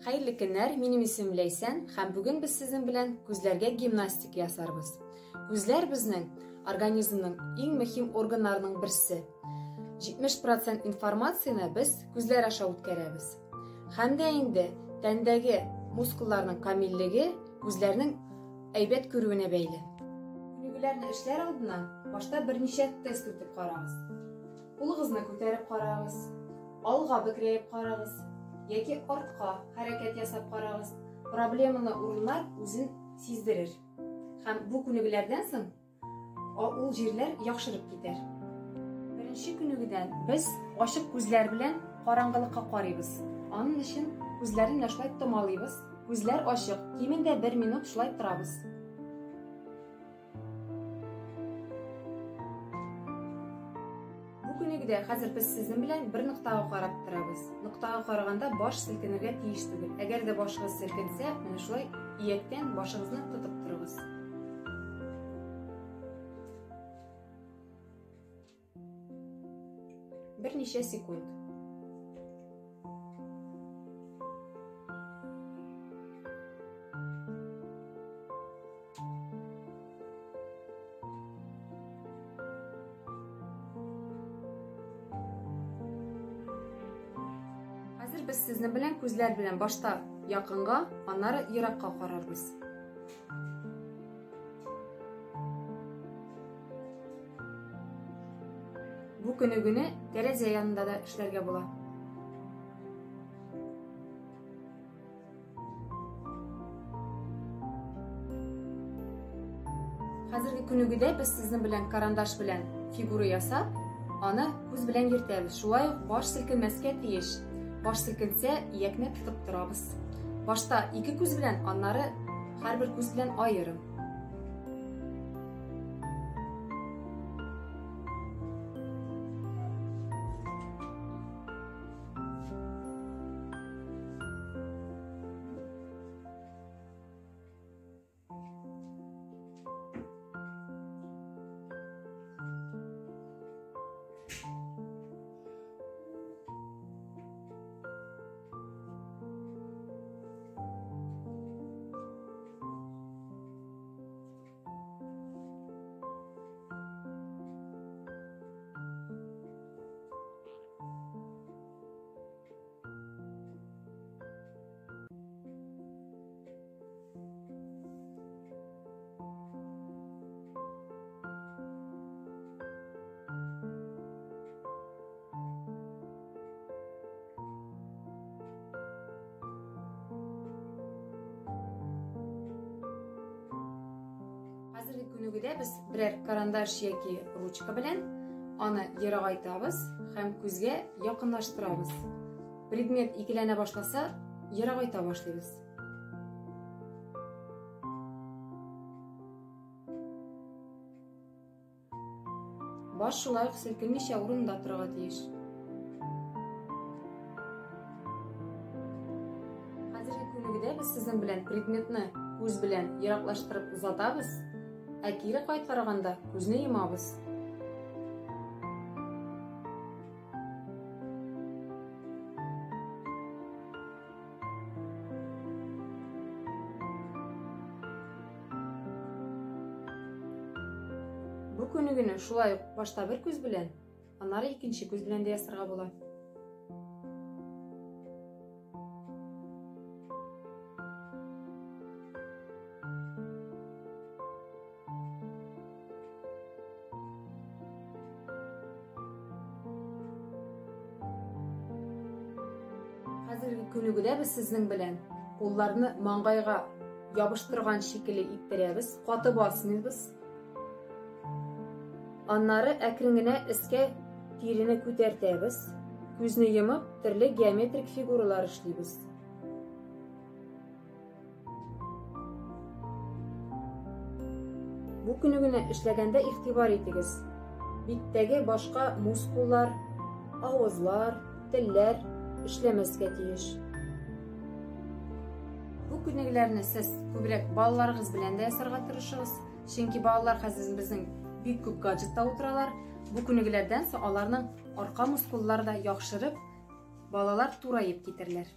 Хәерле көннәр, минем исемем Ләйсән һәм бүген без сезнең белән күзләргә гимнастика ясарбыз. Күзләр безнең организмның иң мөһим органнарының берсе. 70% информацияне без күзләр аша үткәрәбез. Һәм дә инде тәндәге мускулларның камиллеге күзләрнең әйбәт күрүенә бәйле. Күнегүләрне эшләр алдыннан башта берничә тест үтеп карагыз. Кулыгызны күтәреп карагыз, алга бөкрәеп карагыз яки артка хәрәкәт ясап карагыз. Проблемалы урыннар үзен сиздерер. Һәм бу күнегүләрдән соң ул җирләр яхшырып китәр. Беренче күнегүдән без ачык күзләр белән караңгылыкка карыйбыз. Аның өчен күзләрне менә шулай томалыйбыз. Күзләр ачык, кимендә бер минут шулай торабыз. Бу күнегүдә хәзер без сезнең белән бер ноктага карап торабыз. Ноктага караганда баш селкенергә тиеш түгел. Әгәр дә башыгыз селкенсә, менә шулай ияктән башыгызны тотып торыгыз. Берничә секунд. Хәзер без сезнең белән күзләр белән башта якынга, аннары еракка карарбыз. Бу күнегүне тәрәзә янында да эшләргә була. Хәзерге күнегүдә без сезнең белән карандаш белән фигура ясап, аны күз белән йөртәбез. Шулай ук баш селкенмәскә тиеш. Баш селкенсә, иякне тотып торабыз. Башта ике күз белән, аннары һәрбер күз белән аерым. Хәзерге күнегүдә без берәр карандаш яки ручка белән аны ерагайтабыз һәм күзгә якынлаштырабыз. Предмет икеләнә башласа, ерагайта башлыйбыз. Баш шулай ук селкенмичә урынында торырга тиеш. Хәзерге күнегүдә без сезнең белән предметны күз белән ераклаштырып озатабыз, ә кире кайтарганда күзне йомабыз. Бу күнегүне шулай ук башта бер күз белән, аннары икенче күз белән дә ясарга була. Хәзерге күнегүдә без сезнең белән кулларны маңгайга ябыштырган шикелле иттерәбез, каты басмыйбыз. Аннары әкрен генә өскә тирене күтәртәбез, күзне йомып, төрле геометрик фигуралар эшлибез. Бу күнегүне эшләгәндә игътибар итегез. Биттәге башка мускуллар, авызлар, телләр эшләмәскә тиеш. Бу күнегүләрне сез күбрәк балаларыгыз белән дә ясарга тырышыгыз, чөнки балалар хәзер безнең бик күп гаджетта утыралар. Бу күнегүләрдән соң аларның арка мускуллары да яхшырып, балалар тураеп китерләр.